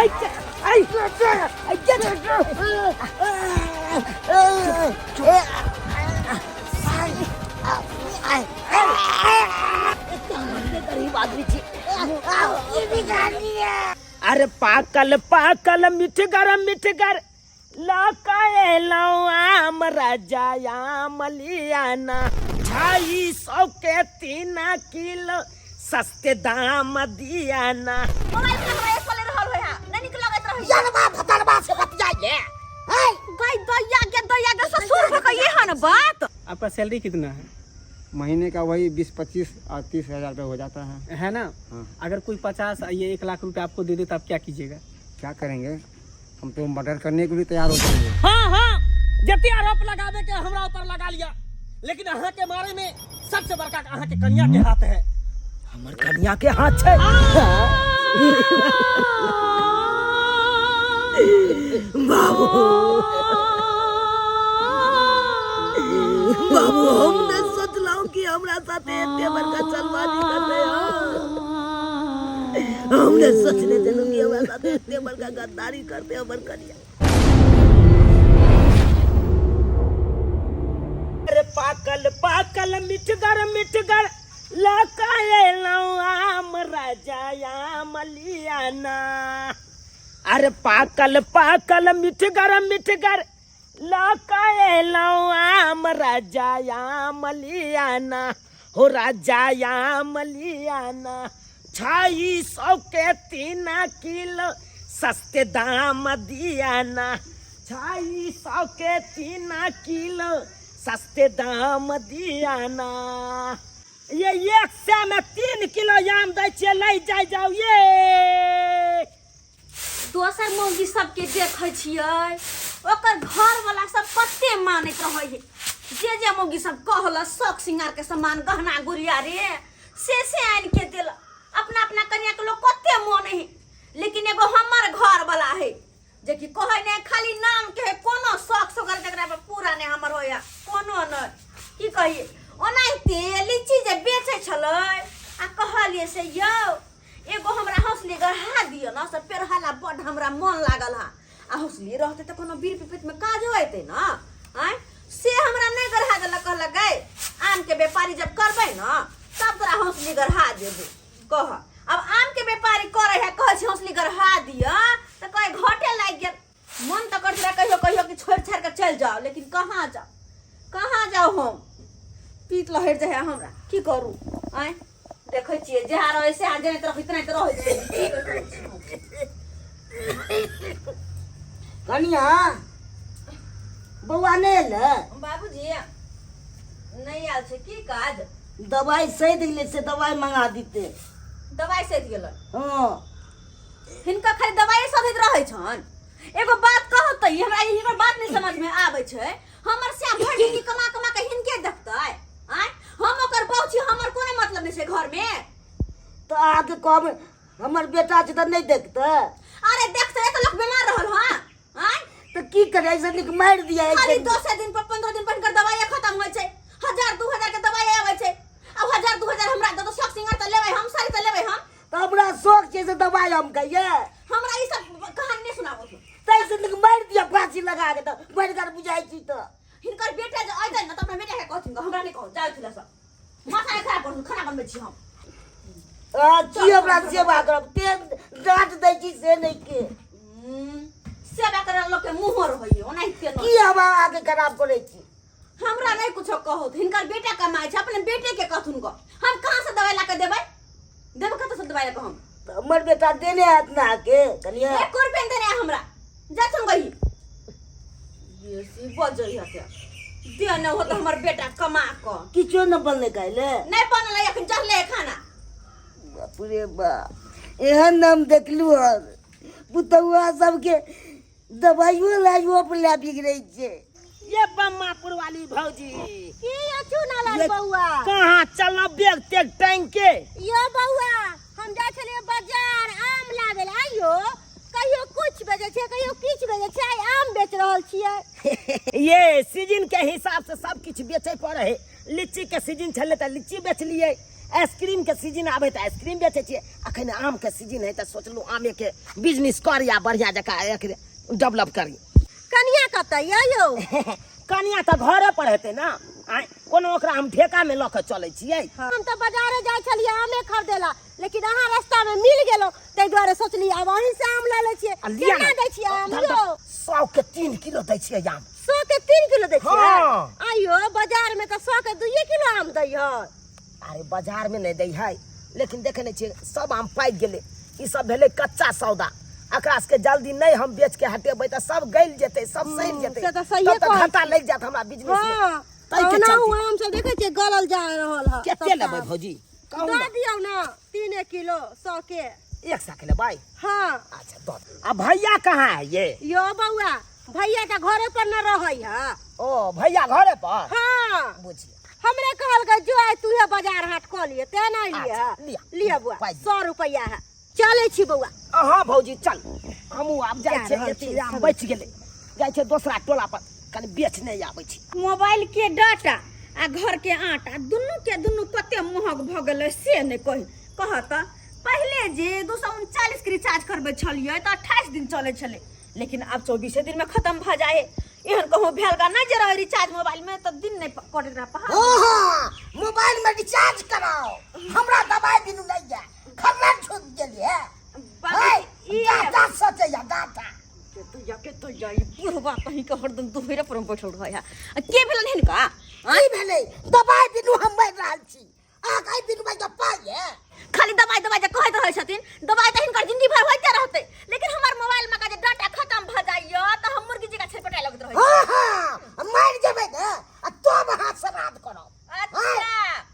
आई आई आई गरीब आदमी छी। अरे पाकल पाकल मिठगर मिठगर लकाए आम राजा आम लियाना, 250 के 3 किलो सस्ते दाम दियाना। मोबाइल पर हमरा चले रहल होय हा, नहीं निक लगैत रहै। यरबा फतरबा से बतियाइए। गई दैया के दैया के ससुर भ के ये हन बात। आपका सैलरी कितना है? महीने का वही 20, 25 और 30 हज़ार रुपये हो जाता है। है ना? हाँ। अगर कोई 50 या 1 लाख रुपए आपको दे दे तो आप क्या कीजिएगा? क्या करेंगे? हम तो मर्डर करने के लिए तैयार हो जाएंगे। हाँ, जते आरोप लगावे के हमरा ऊपर लगा लिया, लेकिन अहाँ के मारे में सबसे बड़का अहाँ के कन्या के हाथ है। हमर कन्या के हाथ है? बाबू, बाबू, हम ने सोचलहुं कि हमरा साथे एते बड़का चलबाजी करते। हम ने सोचने छलहुं कि हमरा साथे एते बड़का गद्दारी करते हमर कन्या। अरे पाकल पाकल मिठगर मिठगर लकाए आम राजा आम लियाना। अरे पाकल पाकल मिठगर मिठगर लकाए आम राजा आम लियाना, हो राजा आम लियाना, 250 के 3 किलो सस्ते दाम दियाना, 250 के 3 किलो सस्ते दाम दियाना। ये एक सौ में 3 किलो आम दै छियै, लै जाय जाओ ये। दोसर मौगी सबके देखै छियै, ओकर घर वाला सब कते मानैत रहै है। जे जे मौगी सब कहल शौक सिंगार के सामान, गहना गुड़िया रे, से आनि के देल। अपना अपना कन्या के लोग कते मन है, लेकिन एगो हमर घर वाला है जे कि कहै नहि, खाली नाम के है। कोनो शौक सोगर जकरा पर पूरा नहि हमर होया, कोनो नहि। की कहिए, ओनाहिते लीची जे बेचै छलै आ कहलियै से यौ, एगो हमरा हौसली गढ़ा दिअ न, से पेरहला बड्ड हमरा मन लागल हा, आ हौसली रहतै तऽ कोनो बीर पिपीत में काजो अयतै न। आँय, से हमरा नहि गढ़ा देलक। कहलक, गै, आमके व्यापारी जब करबै न तब तोरा हौसली गढ़ा देबो। कह, अब आमके व्यापारी करै है, कहै छी हौसली गढ़ा दिअ तऽ कहे घटे लागि गेल। मन तऽ करैत रहै कहियो कहियो कि छोड़ि छाड़ि कऽ चलि जाउ, लेकिन कहाँ जाउ, कहाँ जाउ हम? पीत लहरि जाइ है हमरा, की करू? आँय, देखै छियै, जहाँ रहै सएह जनैत रहै, तेनाहिते रहै छियै। की करै छी हम? कनिया, बौआ नहि एलै? बाबूजी नहि आयल छै। की काज? दवाइ सधि गेलै, से दवाइ मंगा दिते। दवाइ सधि गेलै? हँ। हिनका खाली दवाइ सधैत रहै छनि। एगो बात कहत तऽ ई हमरा हिनकर बात नहि समझ में आबै छै। हमर श्याम भरि जिंदगी कमा कमा के हिनके देखतै? आँय, हम ओकर बहू छी, हमर कोनो मतलब नहि छै घर में? तऽ अहाँके कहब, हमर बेटा छै तऽ नहि देखतै? अरे देखतै तऽ लोक बीमार रहल हँ? आँय। तऽ की करे? ऐसे नीक मारि दिया। खाली 10 दिन पर, 15 दिन पर हिनकर दवाई खत्म होइ छै। हजार 2000 के दवाई आबै छै। अब हजार 2000 हमरा दऽ दो, शौक सिंगार तऽ लेबै हम, साड़ी तऽ लेबै हम। तऽ हमरा शौक छै से दवाइ हम कहिए? हमरा ई सब कहानी नहि सुनाबो तू। तैसे नीक मारि दिया फांसी लगा के, तऽ बढ़िकर बुझाइ छी तऽ। हिनकर बेटा जे अयतै ने तऽ अपना बेटा के कहथिन, हमरा नहि कहू। जाउ छलै सब, माथा नहि खराब करू, खाना बनबै छी हम। आ, की हमरा सेवा करब? तेल डाँट दै छी से नहि के। सेवा करे लोक के मुँहो रहैए ओनाहिते नहि। की हम अहाँके खराब करै छी? हमरा नहि कुछो कहू। हिनकर बेटा कमाइ छै, अपने बेटे के कहथुन गो। हम कहाँ से दवाई ला के देबै? देबै कतऽ से दवाई ला के हम? तऽ हमर बेटा देने हैत ने अहाँके, कनिया? एको रुपया नहि देने है हमरा। जाथुन गई, बेसी बजै हते। देने हो तऽ हमर बेटा कमा कऽ। किछो नहि बनलै काल्हि? नहि बनल है, एखन चढ़ले है खाना। बाप रे बाप, एहन हम देखलू हन, पुतहुआ सबके दवाइयो लाइयो पर ला बिगड़ै छै। ये बम्मापुर वाली भौजी। की यौ चुनालाल बौआ? कहाँ चलना बैग तेग टांग के? यो बौआ, हम जाइ छलियै बाजार आम लाबै लए। आइयो कहियो कुछ बेचै छै, कहियो किछु बेचै छै, आइ आम बेच रहल छियै। ये सीजन के हिसाब से सब किछु बेचे पड़े है। लीची के सीजन छलै तऽ लीची बेचलियै, आइसक्रीम के सीजन आबै तऽ आइसक्रीम बेचै छियै। अखन आम के सीजन है तऽ सोचलहुँ आमे के बिजनेस करी आ बढ़िया जकाँ एकरे डेवलप करी। कनिया कतऽ यऽ यौ? कनिया तऽ घरे पर हेतै ने। आँय, कोनो ओकरा हम ठेकामे लऽ कऽ चलै छियै। हम तऽ बाजारे जाइ छलियै आमे खरीदे ला, लेकिन अहाँ रास्ता में मिल गेलहुँ, ताहि दुआरे सोचली आब अहीं से आम लऽ लै छियै। आ लिअ केना ने। दै छियै आम धर, यौ? धर, 100 के 3 किलो दै छियै आम। 100 के 3 किलो दै छियै? हाँ। आइयो बाजार में तऽ 100 के 2 किलो आम दै है। अरे बाजार में नहि दै है, लेकिन देखे नहि छियै सब आम पाकि गेलै। ई सब भेलै कच्चा सौदा, एकरा सबके जल्दी नहि हम बेच के हटेबै तऽ सब गलि जेतै, सब सड़ि जेतै। से तऽ सहिए तब तऽ कहै घाटा लागि जायत हमरा बिजनेस में। हाँ, ताहि के ओनाहु चलते। आम सब देखै छियै गलल जा रहल है। कते सबटा। लेबै भौजी? कहू दऽ ने। दियौ ने 3 किलो 100 के। 100 के लेबै? हाँ। अच्छा दऽ दियौ। आ भैया कहाँ है ये? यो बौआ, भैया तऽ घरे पर न रहै है। ओ भैया घरे पर? हाँ। बुझिए। हमरे कहलकै जो आइ तूहे बाजार हाट कऽ लिए, तें नहि लिए। अच्छा, लिअ। लिअ बौआ, पाइ दिअ। 100 रुपैआ है। चलै छी बौआ। हाँ भौजी चल, हमहूँ आब जाइ जा छियै, रहल एते छी, आम बचि गेलै, जाइ छियै दोसरा टोला पर कनि बेच नहि आबै छी। मोबाइल के डाटा आ घर के आटा दुनू के दुनू कते महग भऽ गेलै से नहि कही। कह तऽ पहिले जे 239 के रिचार्ज करबै छलियै तऽ 28 दिन चलै छलै, लेकिन आब 24 दिन में खत्म भऽ जाइ है। एहन कहूँ भेल गा नहि जे रहै रिचार्ज मोबाइल में तऽ दिन नहि कटैत रहै। पहाड़। हाँ, मोबाइल में रिचार्ज कराओ, हमरा दवाई बिनु नहीं जाए, खबर छूट गेली है। बाबूजी, ई डाटा सचैया डाटा। के तो जाई बुढ़वा कहीं के हरदम दुहरे पर बैठल रहै है। आ के भेलन हिनका? की भेलै? दवाई बिनु हम मरि रहल छी, अहाँ के बिनु भाई के पाइ है? खाली दवाई दवाई जे कहैत रहै छथिन, दवाई तऽ हिनकर जिंदगी भर होइते रहतै, लेकिन हमर मोबाइल में का जे डाटा खत्म भऽ जाइया तऽ हम मुर्गी जकाँ छटपटाए लगैत रहै छी। हाँ, हाँ, मरि जेबै ने आ तब अहाँ श्राद्ध करब। अच्छा,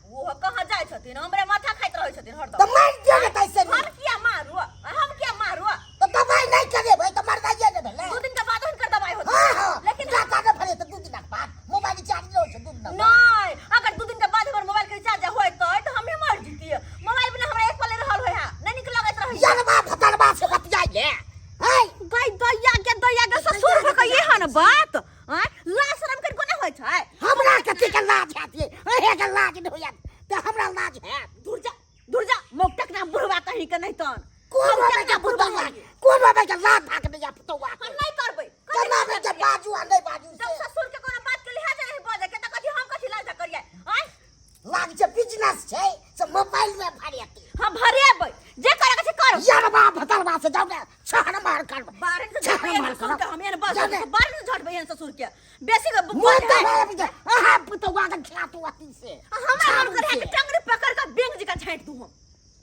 ओहो कहाँ जाइ छथिन, हमरे माथा खाइत रहै छथिन हरदम। तऽ मरि जेबै तैसे हम किया मारू, हम किया मारू? तऽ दवाई नहि करेबै तऽ मरनाइए ने भेलै। 2 दिन के बाद हुनकर दवाई होतै। हाँ, हाँ, लेकिन डाटा नहि भरे तऽ 2 दिनक बाद मोबाइल रिचार्ज नहि होइ छै 2 दिनक बाद। नहि, अगर 2 दिन के बाद हमर मोबाइल के रिचार्ज होइतै तऽ हमही मरि जैतियै। मोबाइल बिना हमरा एक पल नहि रहल होइ है, नहि नीक लगैत रहै। यरबा भतरबा से बतियाइले। है गई दैया के दैया के ससुर भऽ के एहन बात? आँय, लाज शरम कनिको नहि होइ छै? हमरा कथी के लाज हैत ये? अहें के लाज नहि होयत तऽ हमरा लाज हैत? दूर जा, दूर जा, मौटक ना बुढ़वा कहीं के नहीं तन। कोन मौटक बाबा ना के बुढ़वा पुतौआ? कहीं। कोन बाबा के लाज भाग नहि या पुतौआ के? हम नहीं करबै। केना कथी के करबै? बाजू आ नहि बाजू जब से? ससुर के कोनो बात के लिहाज नहीं बजे के तऽ कथी हम कथी लाज करियै? आँय? लाज जे बिजनेस छै से मोबाइल में भरेतै। हाँ भरेबै, जे करे के छै करू। यरबा भतरबा से जाउ ने, छहर मार करबै। बारन से छहर झटबै मार ससुर के, करब। हम एहन बस जाउ ने। बारन से झटबै एहन ससुर के। बेसी के मोन तऽ भए गेल। अहाँ पुतौआ के खिलातू अथी से। हमरा मन करे है कि टंगरी पकड़ के बेंग जकाँ झाँटि दू हम।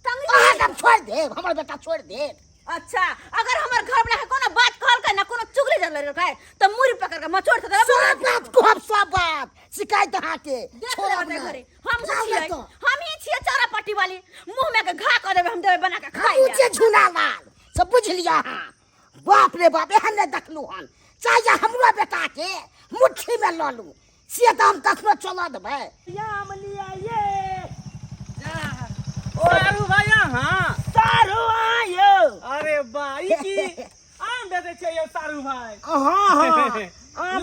टंगरी अहाँ पकड़ के छोड़ि देब, हमर बेटा छोड़ि देब। अच्छा, अगर हमर घर वाला के कोनो बात कहलकै ना, कोनो चुगली जरलकै तऽ मुड़ी पकड़ के मचोड़ के देबै। सब बात कहब, सब बात शिकायत अहाँके देख छोड़ब लेबै नहि। घरे। हम जाउ ने छियै, तऽ। हम ही छियै चौरा पट्टी वाली, मुंह में के घा कऽ देबै, हम देबै बना के खाइ हमहूँ लए। छियै झूना लाल, सब बुझि लिअ अहाँ। बाप रे बाप, एहन नहि देखलहुँ हन। चाहे हमरो बेटा के मुट्ठी में लऽ लू, से तऽ हम कखनो चलऽ देबै। आम लिया ये। सारू भाई अहाँ? सारू आयो। अरे बा, ई की आम बेचै छियै यौ सारू भाई? हाँ, हाँ, आम बेचै।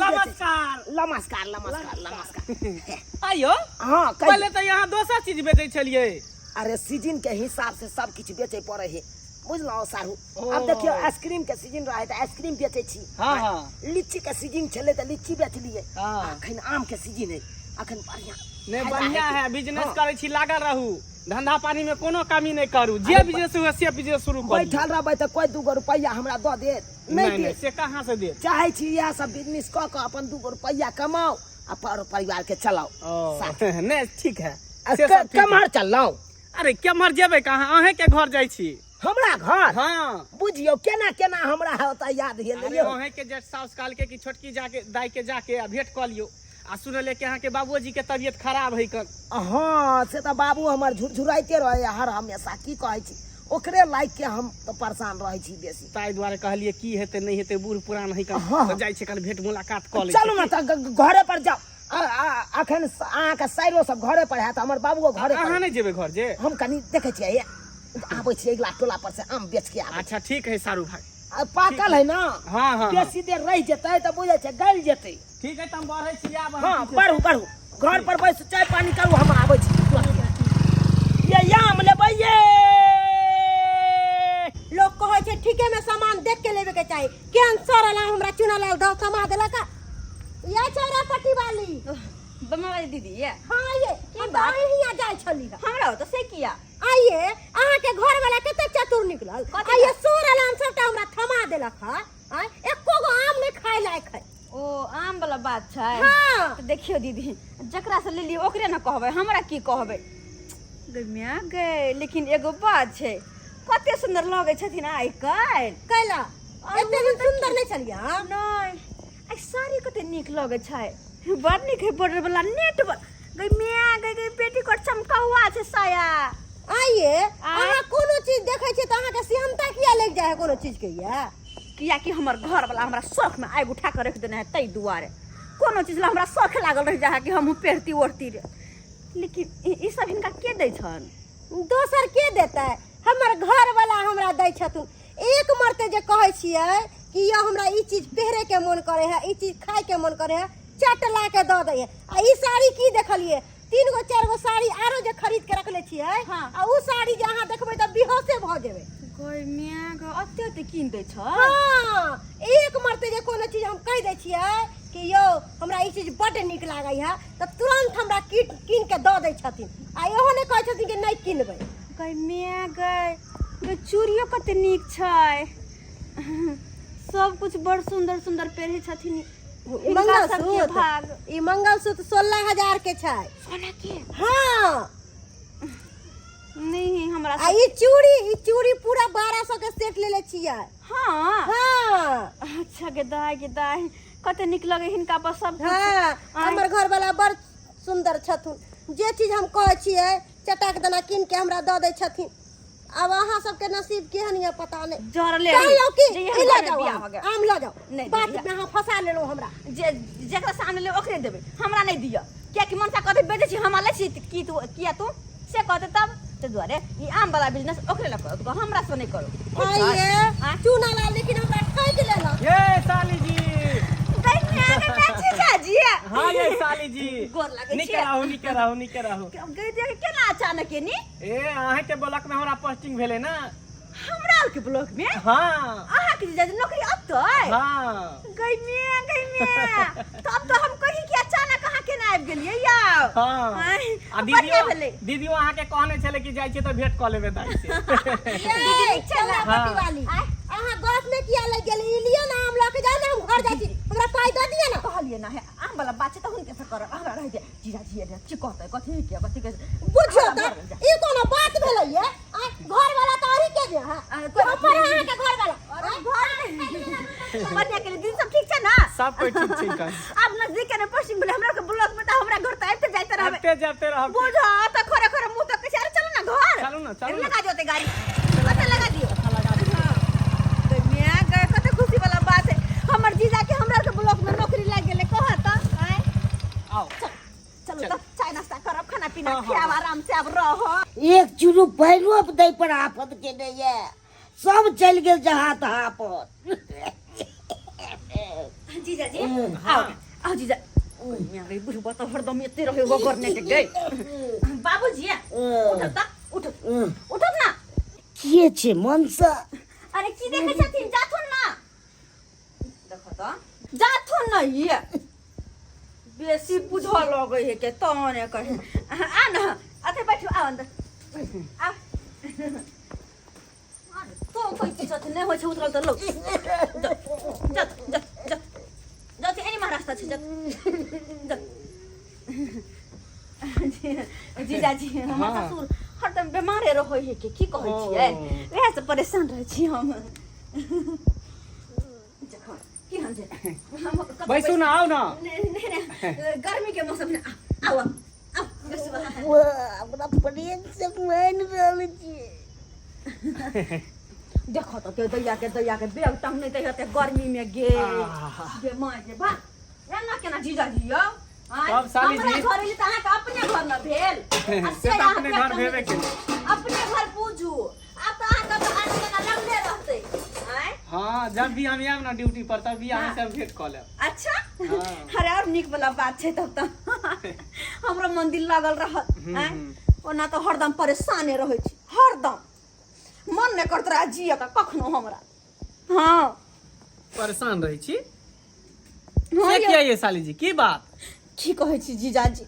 नमस्कार। नमस्कार, नमस्कार, नमस्कार। आइयो। हाँ, कहियौ। पहिले तऽ यहाँ दोसर चीज बेचै छलियै। अरे सीजन के हिसाब से सब किछु बेचै पड़ै है, बुझलहुँ सारू? ओ। आब देखियौ आइसक्रीम के सीजन रहै तऽ आइसक्रीम बेचै छी। हाँ, हाँ। लीची के सीजन छलै तऽ लीची बेचलियै। हाँ। अखन आम के सीजन है, अखन बढ़िया नहीं, फायदा बढ़िया हेतै। है, बिजनेस हाँ। करै छी, लागल रहू, धंधा पानी में कोनो कमी नहीं करू, जे अरे बिजनेस हुए से बिजनेस शुरू करू। बैठल रहबै तऽ कोइ 2 गो रुपैआ हमरा दऽ देत? नहि नहीं, देत। से कहाँ से देत? चाहै छी इएह सब बिजनेस कऽ कऽ अपन 2 गो रुपैआ कमाउ आ पर परिवार के चलाउ। ओ, साथ। नहीं, ठीक है। आ से सब ठीक है। कमहर चललहुँ? अरे केम्हर जेबै कहाँ, अहें के घर जाइ छी। हमरा घर? हाँ। बुझियौ केना केना हमरा होता याद गेलै अरे यौ। अहें के जेठ साउस कहलकै कि छोटकी जाके दाई के जाके आ भेंट कऽ लियौ, आ सुनलियै कि अहाँके बाबूजी के तबियत खराब है कन। हाँ, से तऽ बाबू हमर झुरझुराइते रहै हर हमेशा, की कहै छी, ओकरे लाइक के हम तऽ परेशान रहै छी बेसी। ताहि दुआरे कहलियै की हेतै नहि हेतै, बूढ़ पुरान है कन, हाँ, तऽ जाइ छी कन भेंट मुलाकात कऽ लै चलू छी। ने तऽ घरे पर जाउ। अखन अहाँके साइरो सब घरे पर हैत, हमर बाबूओ घरे पर। अहाँ नहि जेबै घर जे? हम कनी देखै छियै, हे, आबै छियै अगिला टोला पर से आम बेच के आबै। अच्छा ठीक है सारू भाई। आ, पाकल है ना? हाँ, हाँ, हाँ। बेसी देर रहि जेतै तऽ बुझै छै गलि जेतै। ठीक है, तऽ हम बढ़ै छी आब। हाँ, बढ़ू बढ़ू, घर पर बैस चाय पानी करू, हम आबै छी। ये आम लेबै ये। लोग कहै छै ठीके में सामान देख के लेबे के चाही। केहन सड़ल आम हमरा चुना लाल दऽ थमा देलक। ये चौरा पट्टी वाली बमा वाली दीदी ये। हाँ ये हम तऽ अहीं हियाँ जाइ छली। हमरा ओतऽ से किया? आइए अहाँके घर वाला कते चतुर निकलल। कथी? आइए सड़ल आम सबटा हमरा थमा देलक हँ। आँय, एको गो आम नहि खाय लायक है। ओ आम वाला बात छै? हाँ। तऽ देखियौ दीदी, जकरा से लेलियै ओकरे ने कहबै, हमरा की कहबै? गै माय गै, लेकिन एगो बात छै, कते सुन्दर लगै छथिन आइ काल्हि। कैला एते दिन सुन्दर नहि छलियै हम? नहि, आइ साड़ी कते नीक लगै छै, बड़ नीक है। बॉर्डर वाला नेट गै माय गै, गै पेटीकोट चमकौआ छै साया। आइए अहाँ कोनो चीज देखै छियै तऽ अहाँके सेहनता किया लागि जाइ है कोनो चीज के? ये कियाकि हमर घर वाला हमरा शौक में आगि उठा के रख देने है, ताहि दुआरे कोनो चीज ला हमरा शौक लागल रह जा है कि हमहूँ पहिरती ओढ़ती रे। लेकिन ई सब हिनका के दै छन? दोसर के देतै, हमर घर वाला हमरा दै छथुन। एक मरते जे कहै छियै कि यौ हमरा ई चीज पहिरे के मोन करे है, ई चीज खाय के मोन करे है, चट ला के दऽ दै है। आ ई साड़ी की देखलियै, 3 गो 4 गो साड़ी आरो जे खरीद के रखले छियै। हाँ। आ उ साड़ी जे अहाँ देखबै तऽ बेहोशे भऽ जेबै। गै माय गै, अते अते कीन दै छ? हाँ, एक मरते जे कोनो चीज हम कहि दै छियै कि यौ हमरा ई चीज बड्ड नीक लागै है, तऽ तुरंत हमरा कीन के दऽ दै छथिन। आ इहो नहि कहै छथिन कि नहि किनबै। गै माय गै, गै चूड़ियो कते नीक छै, सब कुछ बड़ सुंदर सुंदर पहिरै छथिन। ई हिनका सबके मंगलसूत्र भाग। ई मंगलसूत्र 16,000 के छै। सोना के? हाँ। नहीं हमरा आ ई चूड़ी, ई चूड़ी पूरा 1200 के सेट लेले छियै। हाँ। हाँ। अच्छा गे दाय, गे दाय, कते नीक लगे हिनका पर सब कुछ। हाँ, आँय। हमर घर वाला बड़ सुंदर छथुन, जे चीज हम कहै छियै चटाक दना कीन के हमरा दऽ दै छथिन। आब अहाँ सबके नसीब केहन यऽ पता नहि। जरले कहलहुँ कि जे ई हम लऽ घरमे जाउ, बियाह आम, भऽ गेल। आम लऽ जाउ। नहि बात दिअ। में अहाँ फंसा लेलहुँ हमरा। जे जकरा से आनले ओकरे देबै, हमरा नहि दिअ, कियाकि मनसा कहतै बेचै छी हमरा लै छी की तू, किया तू से कहतै तब। ताहि दुआरे ई आम वाला बिजनेस ओकरे लऽ करू, हमरा से नहि करू। ठीक छै? आइए आँय? चूना लाल लेकिन हमरा ठकि लेलक। ये साली जी। गै माय गै, माय जीजाजी। हाँ ये साली जी। गोर लागै नीके छियै। रहू, नीके रहू, नीके रहू। गै देख केना अचानक एनी? ए अहाँ के ब्लॉक में हमरा पोस्टिंग भेलै ना। हमरा आर के ब्लॉक में? हाँ। अहाँ के जीजाजी नौकरी अतै? हाँ। गै मे, गै मे, तब तो हम कही कि अचानक अहाँ केना आबि गेलियै यौ? हाँ। आँय, आ बढ़िआँ दीदियो भेलै। दीदियो अहाँ के कहने छलै कि जाइ छियै तऽ भेंट कऽ लेबै दाइ से। दीदी नीक छै ने? हाँ। पट्टी वाली अहाँ गप में किया लागि गेली? ई लिअ ना आम लऽ के जाउ ना, हम घर जाइ छी, हमरा पाइ दऽ दिअ ना। कहलियै ना हे आम वाला बात छै तऽ हुनके से करब, हमरा रहि जाय जीजाजी एने की कहतै, कथी के कथी के। बुझियौ हमरा तऽ घर जा। ई कोनो बात भेलै ये? आँय, घर वाला तऽ अही के जे है। आँय, कोइ बात हमर नहि। अहाँके घर वाला। अरे घर बढ़िया के दिन सब ठीक छै ना? सब कोइ ठीक छै कन। आब नजदीक के ने पोस्टिंग भेलै हमरा के ब्लॉक में, तऽ हमरा घर तऽ आबिते जाइते रहबै। आबिते जाइते रहब। बुझो तऽ खरे खरे मुँह तऽ कहै छै, अरे चलू ना घर। चलू ना, चलू ना। लगा दियौ ते गाड़ी, कतऽ लगा दियौ? हाँ। तऽ माय गै, कते खुशी वाला बात है, हमर जीजा के हमरा के ब्लॉक में नौकरी लागि गेलै। कहऽ तऽ आँय। आओ चलू तऽ चाय नाश्ता करब, खाना पीना हाँ, हाँ, खायब, आराम से आब रह। एक चुरू पैरो दै पर आफत केने ये, सब चलि गेल जहाँ तहाँ पर। जीजाजी आओ, आओ जीजा। ओय गई बुढ़बा तऽ हरदम एते रहे गोगरने के गई। बाबूजी उठब तऽ उठब, उठब ना। के छै मनसा? अरे की देखै छथिन, जाथुन ना, देखो तऽ जाथुन ना, ई बेसी बुझऽ लगै है के तने कहे। आ न अथे बैठू, आ अंदर आ। अरे तो कोई किछु अथी नहि होइ छै, उतरल तऽ लो जा जा जा जा जा, एनी महाराष्ट्र छै, जा जा। जीजाजी हमर हाँ। ससुर हरदम बेमारे रहै है के की कहै छियै, वएह से परेशान रहै छी हम। जखन की हम जे हम कतौ बैसू ना, आउ ना। नहीं नहीं नहीं, गर्मी के मौसम में आओ आओ बैसू। अपना प्रेम से मानि रहल छी। देखो तो के दैया के दैया के बेग टंगने दै होते गर्मी में गे गे माय गे बा एना केना जीजाजी यौ? आँय, तब साली हमरा जी। घर एली तऽ अहाँके अपने घर न भेल। आ से तऽ अहाँ अपने बेग घर टंगने भेबे केलै। अपने घर पूजू, आब तऽ अहाँके तऽ आठ जना लगले रहतै। आँय? हाँ, जब भी हम आयब ना ड्यूटी पर तब भी अहाँ से हम भेंट कऽ लेब। अच्छा। हाँ। अरे और नीक वाला बात छै, तब तऽ हमरो मंदिर लागल रहत। आँय? ओना तऽ हरदम परेशाने रहै छी हरदम मन नहि करत रहै जियऽ के कखनो हमरा हँ परेशान रहै छी हँ से यौ। किया ये साली जी की बात की कहै छी जीजाजी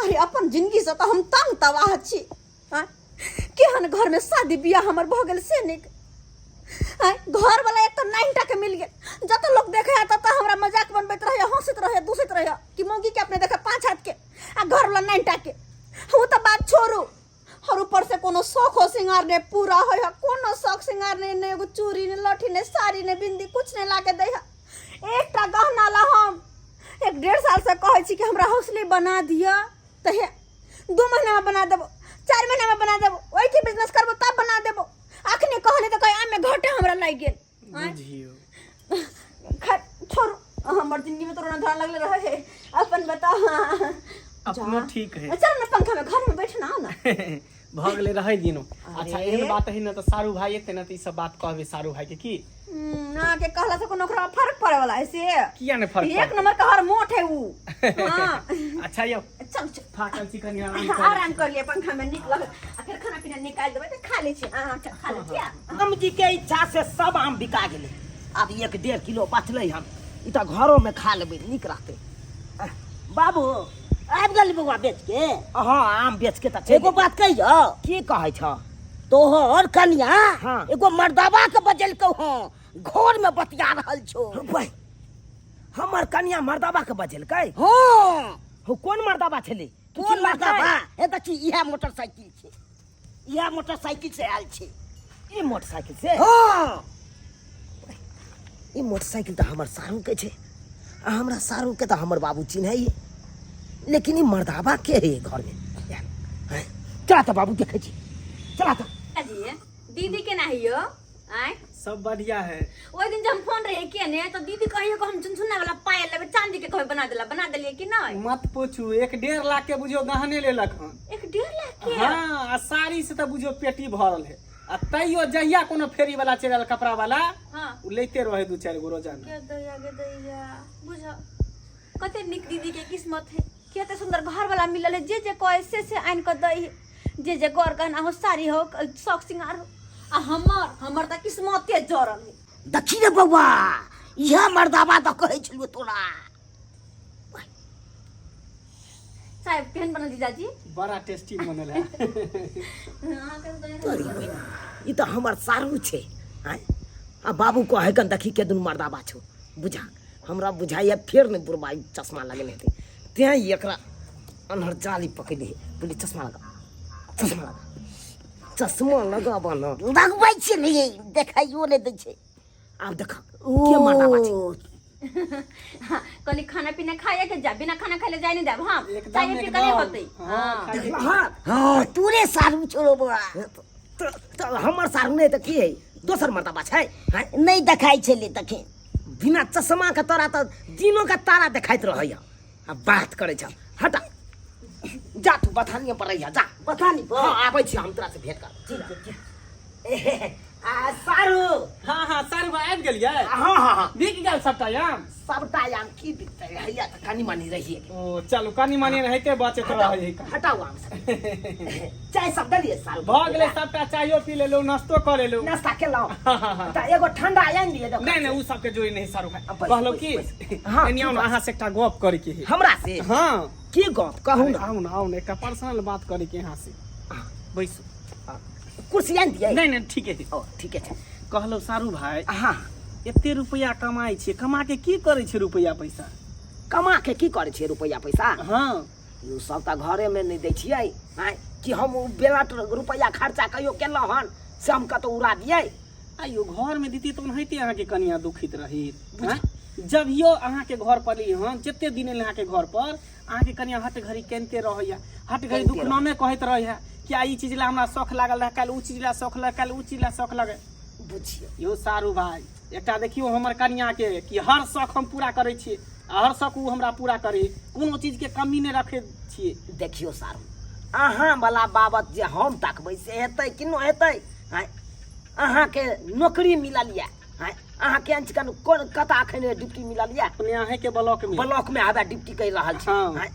अरे अपन जिंदगीसँ तऽ हम तंग तबाह छी आँय केहन घरमे शादी बियाह हमर भऽ गेल से नीक आँय घरवला एक तऽ नाइन टाके मिल गेल जतऽ लोक देखै है ततऽ हमरा मजाक बनबैत रहैए हँसैत रहैए दूसैत रहैए कि मौगीके अपने देखै पाँच हाथके आ घरवला नाइन टाके ओ तऽ बात छोड़ू और ऊपर से कोनो शौखो सिंगार ने पूरा होय है कोनो शौख सिंगार ने ने एगो चूड़ी ने लठी ने साड़ी ने बिंदी कुछ ने लाके दै है एकटा गहना ला हम एक डेढ़ साल से कहै छी कि हमरा हौसले बना दिअ तऽ हे 2 महीना में बना देबो 4 महीना में बना देबो ओहि के बिजनेस करबो तब बना देबो अखने कहले तऽ कहे आम में घाटे हमरा लागि गेल आँय? बुझियौ खैर छोड़ू हमर जिंदगी में तो रोना धोना लगले रहे है अपन बताओ हाँ। अपनो ठीक है चल ना पंखा में घर में बैठना आओ ना भऽ गेलै रहै दिनो अच्छा एहन बात है ने तऽ सारू भाई एते ने तऽ ई सब बात कहबै सारू भाई के की अहाँके कहला से कोनो ओकरा फर्क पड़े वाला है से किया ने फर्क एक नंबर का हर मोट है ऊ हाँ अच्छा यौ चल चल थाकल छी कनि आराम कर आराम कर लिए पंखा में निक लग आ फिर खाना पीना निकाल देबै तऽ खा लै छी अहाँ खा लै छी राम जी के इच्छा से सब आम बिका गेलै आब एक डेढ़ किलो बचलै हन ई तऽ घरोमे खा लेबै नीक रहतै बाबू आबि गेल बौआ बेच के हँ आम बेच के तऽ चलि एगो बात कहियौ की कहै छह तोहर कनिया हाँ। एगो मर्दाबा के बजेलकौ हँ घर में बतिया रहल छौ भाई हमर कनिया मर्दाबा के बजेलकै हँ हो कोन मर्दाबा छलै तू कोन चिन्हलकै? मर्दाबा हे देखी इएह मोटरसाइकिल छै इएह मोटरसाइकिल से आयल छै ई मोटरसाइकिल से हँ ई मोटरसाइकिल तऽ हमर सारू के छै आ हमरा सारू के तऽ हमर बाबू चिन्हैये लेकिन ई मर्दाबा के है घर में हैं? चला तऽ बाबू देखै छी चला तऽ जी दीदी के नाही हो आय सब बढ़िया है ओहि दिन जब हम फोन रहे के ने तो दीदी कहियो कि हम झुनझुना वाला पायल लेबै चांदी के कहबै बना देला बना देलिए कि नहीं मत पूछू एक डेढ़ लाख के बुझियो गहने लेलक हन एक डेढ़ लाख के हाँ आ साड़ी से तऽ बुझियो पेटी भरल है आ तैयो जहिया कोनो फेरी वाला चलि आयल कपड़ा वाला हाँ उ लेते रहे दू चारि गो रोजाना के दैया के दैया बुझ कते निक दीदी के किस्मत है कते सुंदर घर वाला मिलल है जे जे कहे से से आनि कऽ दै है जे जे गौर गहना हो साड़ी हो शौक सिंगार हो आ हमर हमर तऽ किस्मते जरल है देखी रे बौआ इएह मर्दाबा तऽ कहै छलियौ तोरा साहेब केहन बनल जीजाजी बड़ा टेस्टी बनल है अरे बहिन, ई तऽ हमर सारू छै आँय आ बाबू कहै कन देखी के दुनू मर्दाबा छौ बुझा हमरा बुझाइए फेर नहि बुढ़बा ई चश्मा लगेने हेतै तेँ ई एकरा अन्हर जाली पकड़ि है बोली चश्मा लगा चश्मा लगा चश्मा लगाबऽ न लगबै छियै ने ये देखाइयो नहि दै छै आब देख के मर्दाबा छै ओ हाँ, कहली खाना पीना खाए के जा बिना खाना खाए जाए नहीं देब हाँ एकदम चाय पी के नहीं एकदम। होते हाँ, खाइए। देखलहक हँ तोरे सारू छोड़ो बौआ तऽ हमर सारू नहि तऽ की है दोसर मर्दाबा छै आँय नहि देखाइ छलै तखन बिना चश्मा के तोरा तऽ दिनो के तारा देखाइत रहैया आ बात करै छ हटा जा तू बथानिए पर रहिया जा बथानी पर हाँ आबै छी हम तोरा से भेंट कर ठीक छै ठीक आ सारू हाँ हाँ सारू भाई आबि गेलियै हाँ हाँ हाँ बिक गेल सबटा आम सबटा आम की बिकतै हैया तऽ कनी मनी रहिए ओ चलू कनी मनी एनाहिते बचैत रहै है हटाउ आम सब चाय सब देलियै सारू भऽ गेलै सबटा चायो पी लेलहुँ नाश्तो कऽ लेलहुँ नाश्ता केलहुँ हाँ, हाँ, हाँ। तऽ एगो ठंडा आनि दिअ दोकान नहि नहि से। ओ सबके जोड़ी नहि सारू भाई आ, बैस, कहलहुँ बैस, की बैस। हाँ, एनी आउ की ने अहाँ से एकटा गप करे के है हमरा से हाँ की गप कहू अरे ने आउ ने आउ ने एकटा पर्सनल बात करे के यहाँ से बैसू कुर्सी आनि दियै नहि नहि ठीके है ओ ठीके छै कहलहुँ सारू भाई हाँ एते रुपया कमाइ छियै कमा के की करै छियै रुपया पैसा कमा के की करै छियै रुपैआ पैसा हाँ यौ सब तऽ घरेमे नहि दै छियै आँय कि हम ओ बेला रुपैआ खर्चा कहियो केलहुँ हन से हम कतहु उड़ा दियै आइयो घरमे दितियै तऽ ओनाहिते अहाँके कनिया दुखित रहित आँय? जभियो अहाँके घर पर एली हन जते दिन एली अहाँके घर पर अहाँके कनिया हट घड़ी कनिते रहैया हट घड़ी कनिते दुख नामे कहैत रहैया कि आ ई चीज ला हमरा शौख लागल रहै काल्हि उ चीज ला शौख लागल काल्हि उ चीज ला शौख लागल बुझियौ यौ सारू भाई एकटा देखियौ हमर कनियाके कि हर शौख हम पूरा करै छियै आ हर शौख ओ हमरा पूरा करै कोनो चीजके कमी नहि रखै छियै देखियौ सारू अहाँ वाला बाबत जे हम तकबै से हेतै कि नहि हेतै आँय अहाँके नौकरी मिलल यऽ आँय अहाँके अंचकन कोन कतऽ अखन ड्यूटी मिलल यऽ अपने अहेंके ब्लॉक में ब्लॉक में आबे ड्यूटी करि रहल छी हाँ। आँय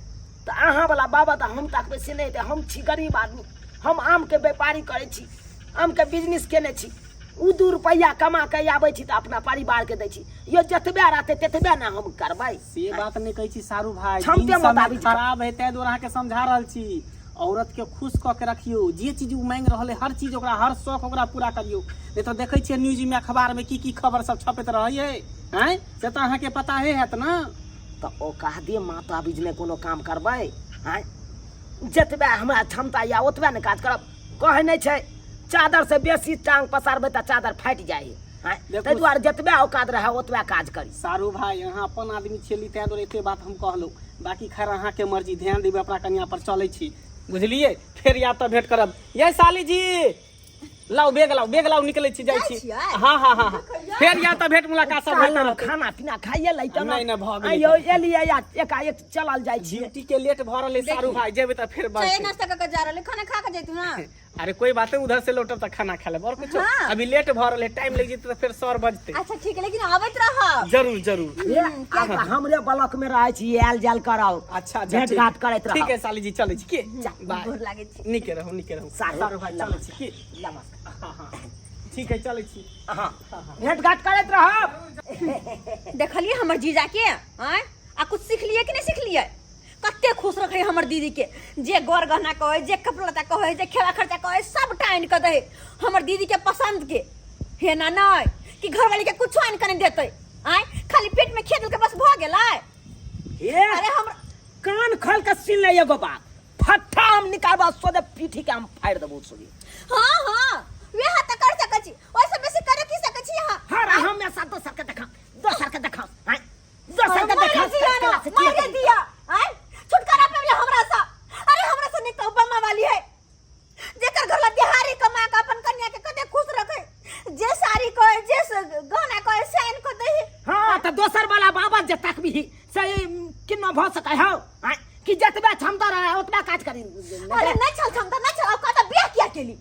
तऽ अहाँ वाला बाबत हम तकबै से नहि हेतै हम छी गरीब आदमी हम आमके व्यापारी करै छी, आमके बिजनेस केने छी। ओ 2 रुपैआ कमा के आबै छी तऽ अपना परिवारके दै छी। यो जतबे रहतै ततबे ने हम करबै। से बात नहि कहै छी सारू भाई, क्षमते दिन समय मोताबिक। खराब है, ताहि दुआरे अहाँके समझा रहल छी। औरत के खुश कऽ के रखियौ, जे चीज ओ मांगि रहल है हर चीज ओकरा, हर शौक ओकरा पूरा करियौ। नहि तऽ देखै छियै न्यूज में, अखबार में की की खबर सब छपैत रहै है, आँय, से तऽ अहाँके पता हे हैत ने। तऽ ओ कह दिए माता बीज नहि कोनो काम करबै। आँय, जतबे हमरा क्षमता यऽ ओतबे ने काज करब। कहै नहि छै चादर से बेसी टांग पसारबै तऽ चादर फाटि जाइ है। आँय, देखू- ताहि दुआरे जतबे औकात रहै ओतबे काज करी। सारू भाई, अहाँ अपन आदमी छेली ताहि दुआरे एते बात हम कहलहुँ, बाकी खैर अहाँके मर्जी। ध्यान देबै अपना कनिया पर। चलै छी, बुझलियै? फेर या तऽ भेंट करब। ये साली जी, लाउ बेग, लाउ बेग, लाउ, निकलै छी, जाइ छी। छियै? हाँ हाँ हाँ हाँ, फेर या तऽ भेंट मुलाकात सब होइत कहलहुँ रहतै। खाना पीना खाइए लैतहुँ। नहि, नहि, भऽ गेलै। आइयो एलियै या एकाएक चलल जाइ छियै। ड्यूटी के लेट भऽ रहलै सारू भाई, जेबै तऽ फेर चाय बजतै। नाश्ता कऽ के जा रहलै, खाना खा के जैतू ना। अरे कोई बात नहीं, उधर से लौटब तऽ खाना खा लेब और कुछ। हाँ। अभी लेट भऽ रहलै, टाइम लागि जेतै तऽ फेर सर बजतै। अच्छा ठीक है, लेकिन आबैत रहब। जरूर जरूर। हे, आब तऽ हमरे ब्लॉक में रहै छी, आयल जायल करब। अच्छा अच्छा, भेंट ठीक। घाट करैत रहब। ठीक है साली जी, चलै छी के, बाय। गोर लागै छी। नीके रहू, नीके रहू। सारू, सारू भाई, चलै छी के। नमस्कार। हाँ हाँ, ठीक है, चलै छी। हाँ, भेंट घाट करैत रहब। देखलिए हमर जीजा के? आँय, आ कुछ सिखलिए कि नहीं सिखलिए? कते खुश रखे हमर दीदी के, जे गोर गहना कहे, जे कपड़ा लत्ता कहे, जे खेला खर्चा कहे, सबटा आनि कऽ दे हमर दीदी के पसंद के। हे ना नहीं कि घरवाली के कुछो आनि कऽ नहीं देते। आँय, खाली पेट में खेत के बस भऽ गेलै। हे, अरे हम कान खोल के सुन ले एगो बात, फट्टा हम निकालबा सोझे पीठी के हम फाड़ि देबो सोझे। हाँ हाँ, वएह तऽ कर सकै छी, ओहिसँ बेसी करे की सकै छी अहाँ? हर हमेशा दोसर के देखा, दोसर के देखा, आँय, दोसर के मारे देखा, दिया ना, केला से किया मारे करी? दिया। आँय, छुटकारा पाबि हमरा से। अरे हमरा से निक ओबामा वाली है, जेकर घर ला बिहारी कमा के अपन कन्या के कते खुश रखे, जे साड़ी कहे, जे गहना कहे से आनि के दही। हाँ, तऽ दोसर वाला बाबा जे तकबी से किन्नो भऽ सकै हौ? आँय, कि जतबे क्षमता रहे ओतबा काज करी। अरे नहीं छल क्षमता, नहीं छल औकात, बियाह किया केली?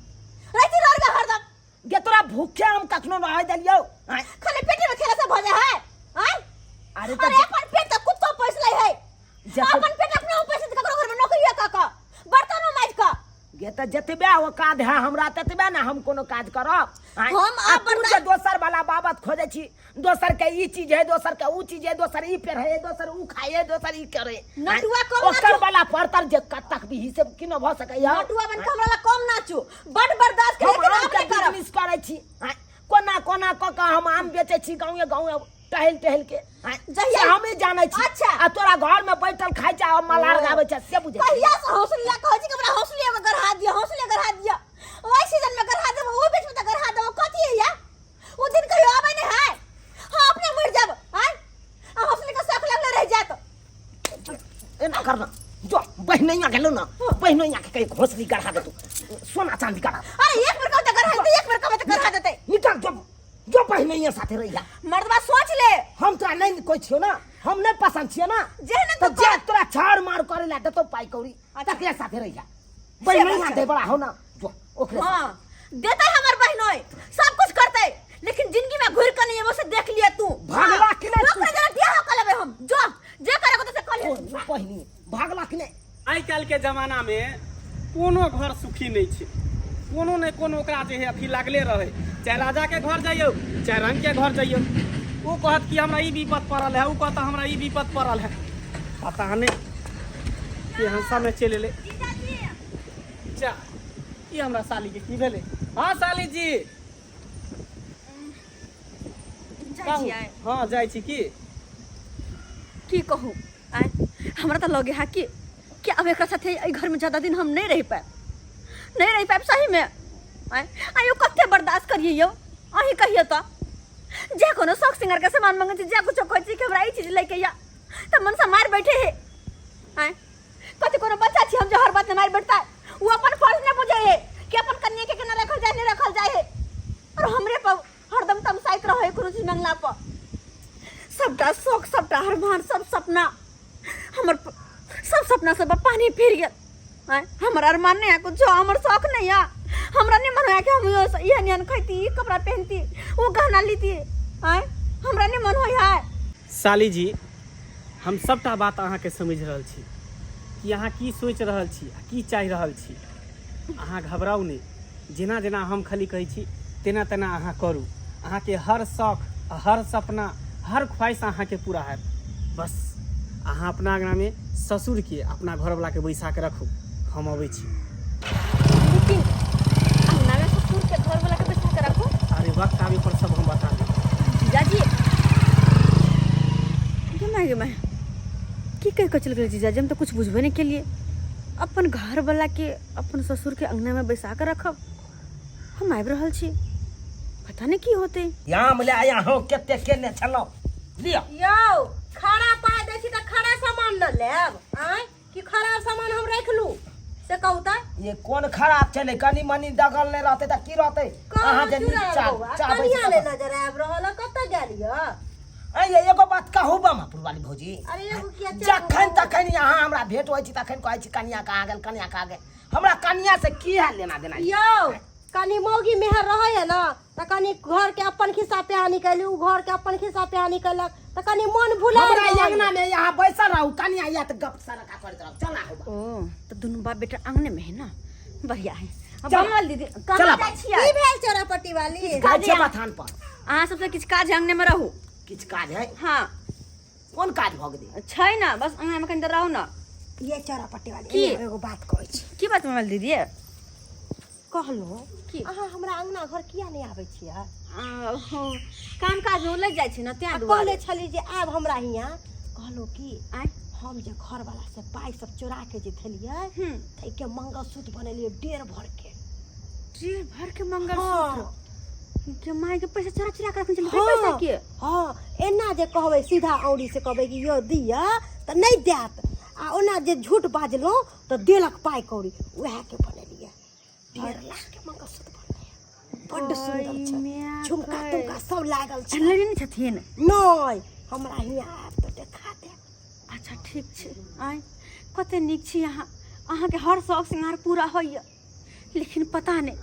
रहती रह हरदम। गे तोरा भूखे हम कखनो रह देलियौ? आँय? खाली पेटे में खेला से भऽ जाय है? आँय? अरे तऽ अरे अपन पेट तऽ कुत्तो पोस लै है। अपन पेट अपने पोस लै, ककरो घर में नौकरी कऽ कऽ बर्तनो माजि कऽ। गे तऽ जतबे औकात है हमरा ततबे ने हम कोनो काज करब। आँय? हम आ आब तू जे बर्दाश्त- दोसर वाला बाबत खोजै छी, दोसर के ई चीज है, दोसर के ऊ चीज है, दोसर ई पेर है, दोसर ऊ खाए है, दोसर ई करे। आँय? नटुआ कम ओकर नाचू। वाला परतर जे कतक भी से किनो भऽ सकैया? नटुआ बन के हमरा ला कम नाचू, बड बर्दाश्त हम करे, लेकिन आम आब के नहि करब। बिजनेस करै छी। आँय? कोना कोना कऽ कऽ हम आम बेचै छी गाँवे गाँवे टहल टहल के। आँय? जहिया- से हमे जानै छी। अच्छा। आ तोरा घर में बैठल खाइ छै आ मलार गाबै छै से बुझै छी। कहिया से हौसला कहै छी कि हमरा हौसले में गढ़ा दिअ, हौसले गढ़ा दिअ। ओहि सीजन में गढ़ा देबो, ओहि बीच में तऽ गढ़ा देबो, कथी है या? ओ दिन कहियो आबै नहि है, हाँ अपने मरि जाब। आँय, आ हौसले के शौक लगले रहि जायत। एना करना जो बहिनैया गेलो ना, बहिनैया के कहीं घोसली गढ़ा देतौ, सोना चांदी गढ़ा। अरे एक बेर कहू तऽ गढ़ा देतै, एक बेर कहबै तऽ गढ़ा देतै। निकल जो, जो बहिनैया साथे रहिया। मर्दबा सोच ले। हम तोरा नहीं कोई छियो ना, हम नहीं पसंद छियो ना। जेहन तो तू जे कर। तोरा छाड़ मार करे ला देतौ पाई कौड़ी, तकरे साथे रहिया। बहिनैया दे बड़ा हो ना, जो ओकरे साथे। हाँ देतै हमर बहिनोय, सब कुछ करतै, लेकिन जिंदगी में घुर के नहीं एबो से देख लिया तू। भागला कि नहीं तू? ओकरे जरा बियाह कर लेबै हम, जो जे करे को तो से कर ले। ओ, बहिनी भागला कि नहीं? आइ काल्हि के जमाना में कोनो घर सुखी नहीं छै, कोनो ने कोनो ओकरा जे है अथी लागले रहे। चाहे राजा के घर जइयौ, चाहे रंग के घर जइयौ, ओ कहत कि हमरा ई विपद पड़ल है, ओ कहत हमरा ई विपद पड़ल है। पता नहीं केहन समय चलि एलै। जा, ई हमरा साली के की भेलै? हाँ साली जी, जाइ कहू। छियै? हाँ जाइ छी। की की कहू, आँय, हमरा तऽ लगे है कि अब एकरा साथे एहि घर में ज्यादा दिन हम नहीं रह पाएब, नहीं रह पाएब सही में। आँय, आयो कते बर्दाश्त करिए यौ, अहीं कहियो तऽ। जे कोनो शौक सिंगार के सामान मंगै छी, जे कुछो कहै छी कि हमरा ई चीज लैके या, तऽ मन से मारि बैठे हे। आँय, कथी कोनो बच्चा छी हम जे हर बात में मारि बैठता? वो अपन फर्ज नहीं बुझे हे कि अपन कन्या के केना रखल जाए, नहीं रखल जाए हे, और हमरे पर हरदम तमसाइत रहे कोनो चीज मंगला पर। सबटा शौक, सबटा अरमान, सब सपना हमर सब सपना सब पानी फिर गेल। आँय, हमर अरमान नहीं है कुछो, हमर शौक नहीं है, हमरा नहीं मन है कि हम एहन एहन खैती, ई कपड़ा पहनती, वो गहना लीती। आँय, हमरा नहीं मन होय है। साली जी, हम सबटा बात अहाँके समझि रहल छी कि अहाँ की सोचि रहल छी आ की चाहि रहल छी। अहाँ घबराउ नहि, जेना जेना हम खाली कहै छी तेना तेना अहाँ करू। अहाँके हर शौक, हर सपना, हर ख्वाहिश अहाँके पूरा हैत। बस अहाँ अपना अङ्गनामे ससुरके, अपना घरवलाके बैसा के रखू, हम अबै छी। लेकिन अङ्गनामे ससुरके घरवलाके बैसा के रखू? अरे वक्त आबे पर सब हम बता देब। जीजाजी, गे माय गे माय, की कहि कऽ चलि गेलै जीजाजी? हम तऽ किछु बुझबे नहि केलियै। अपन घरवलाके अपन ससुरके अङ्गनामे बैसा कऽ रखब, हम आबि रहल छी, पता नहि की होतै। आम ले आया हूँ, कते केने छलहुँ, लिअ। यौ, खड़ा पाइ दै छी तऽ खड़ा सामान न लेब? आँय, कि खराब सामान हम राखि लू से कहू तऽ? ये कोन खराब छलै? कनि मनि दगल नहि रहतै तऽ की रहतै? अहाँ जे चुरायल चा बौआ, चाहबै से कनिया नहि कतऽ? नजर आबि रहल है, कतऽ गेल यऽ? आँय ये, एगो बात कहू बमापुर वाली भौजी? अरे एगो किया चारि गो जखन कहू? तखन यहाँ हमरा भेंट होइ छै तखन कहै छी कनिया कहाँ गेल, कनिया कहाँ गेल। हमरा कनिया से की है लेना देना? यौ, कनि मौगी मेहर रहै है ने तऽ कनि घर के अपन खिस्सा पिहानी कैली, उ घर के अपन खिस्सा पिहानी कैलक तऽ कनि मन भुला हमरा अंगना में यहाँ बैसल रहू, कनिया या तऽ गप सरका करैत रहू। चला हो। ओ तऽ दुनू बाप बेटा अंगने में है ना, बढ़िया है। अब चला। बनल दीदी, चला। कहाँ जाइ छियै? की भेल चोरापट्टी वाली? जाइ छियै बथान पर। अहाँ सबसँ किछु काज है, अंगने में रहू। किछु काज है? हाँ। कोन काज भऽ गेलै? छै ने, बस अंगना में कनि देर रहू ने। ये चोरापट्टी वाली। की? एने एगो बात कहै छी। की बात बनल दीदी? कहलहुँ की? अहाँ हमरा अंगना घर किया नहि आबै छियै? आ, हो, काम काज में उलझि जाइ छी ने तें आ दुआरे। कहने छली जे आब हमरा हियाँ, कहलहुँ कि आँय? हम जे घरवाला से पाइ सब चोरा के जे थेलियै ताहिके मंगलसूत्र बनेलियै 1.5 भर के। 1.5 भर के मंगलसूत्र? के माय के, पैसा चोरा चोरा के रखने छलियै पैसा के? हाँ, एना जे कहबै, सीधा औरी से कहबै कि यौ दिअ तऽ नहि देत, आ ओना जे झूठ बाजलहुँ तऽ देलक पाइ कौड़ी। उएह के बनेलियै, 1.5 लाख के मंगलसूत्र बनलै, बड्ड सुन्दर छै। माय झुमका गे। तुमका सब लागल छै। लेने नहि छथिन? नहि, हमरा हियाँ आयब तऽ देखा देब। अच्छा ठीक छै। आँय, कते नीक छी अहाँ, अहाँके हर शौक श्रृंगार पूरा होइए, लेकिन पता नहि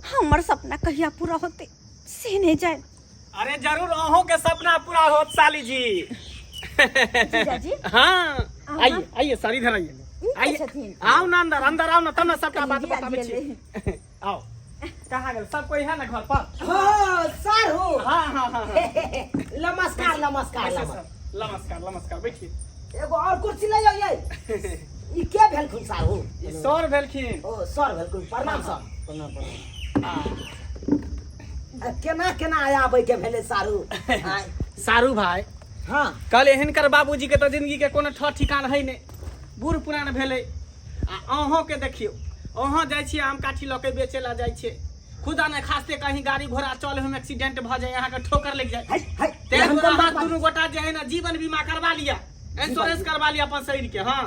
हमर सपना कहिया पूरा होतै से नहि जाय। अरे जरूर अहूँ के सपना पूरा होत साली जी। जीजाजी। हाँ, आइए आइए सर, इधर आइए। ई के आइए। छथिन? आओ ना अंदर, अंदर आओ ना, तब ना सबटा बात जीजाजी बताबै छी। एलै। आओ, कहाँ गेल सब कोई है ना घर पर? हाँ सर हो। हाँ हाँ हाँ हाँ। नमस्कार नमस्कार। बैठिए नमस्कार सर, नमस्कार नमस्कार, बैठिए। एगो और कुर्सी ले जाइए। ई के भेलखुन साहु? ई सर भेलखिन। ओ सर भेलखुन, प्रणाम सर। प्रणाम प्रणाम। आ, केना केना आबै के भेलै सारू? आय, सारू भाई। हाँ। कहले हिनकर बाबूजी के तऽ जिंदगी के कोनो ठह ठिकान है नहि, बूढ़ पुरान भेलै। आ अहों के देखियौ, अहाँ जाइ छियै आम काठी लऽ के बेचै लए जाइ छियै, खुदा ने खास्ते कहीं गाड़ी घोड़ा चले हम एक्सीडेंट भऽ जाय, अहाँके ठोकर लागि जाय। है है ताहि एहन दुआरे कोन अहाँ बात? दुनू गोटा जे है ने जीवन बीमा करवा लिअ, इंश्योरेंस करवा लिअ अपन शरीर के। हाँ।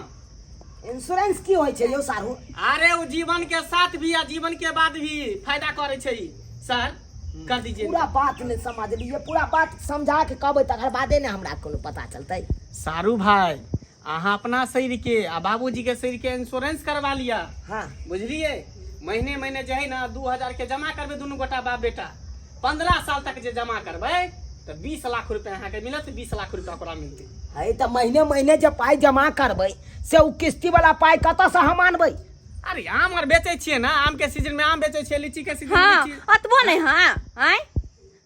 इंश्योरेंस की होइ छै यौ सारू? अरे ओ जीवन के साथ भी आ जीवन के बाद भी फायदा करे छै। सर, कर दीजिए। पूरा बात नहि समझलियै, पूरा बात समझा के कहबै तकर बादे ने हमरा कोनो पता चलतै। सारू भाई, अहाँ अपना शरीर के आ बाबूजी के शरीर के इंश्योरेंस करवा लिअ। हाँ। बुझलियै? महीने महीने जे है ना 2000 के जमा करबै दुनू गोटा बाप बेटा, 15 साल तक जे जमा करबै तऽ 20 लाख रुपया अहाँके मिलत, 20 लाख रुपया ओकरा मिलतै। है तऽ महीने महीने जे पाइ जमा करबै से ओ किस्ती वाला पाइ कतऽसँ हम आनबै? अरे आम आर बेचै छियै ना, आम के सीजन में आम बेचै छियै, लीची के सीजन में हाँ लीची। अतबो नहि। हाँ, आँय।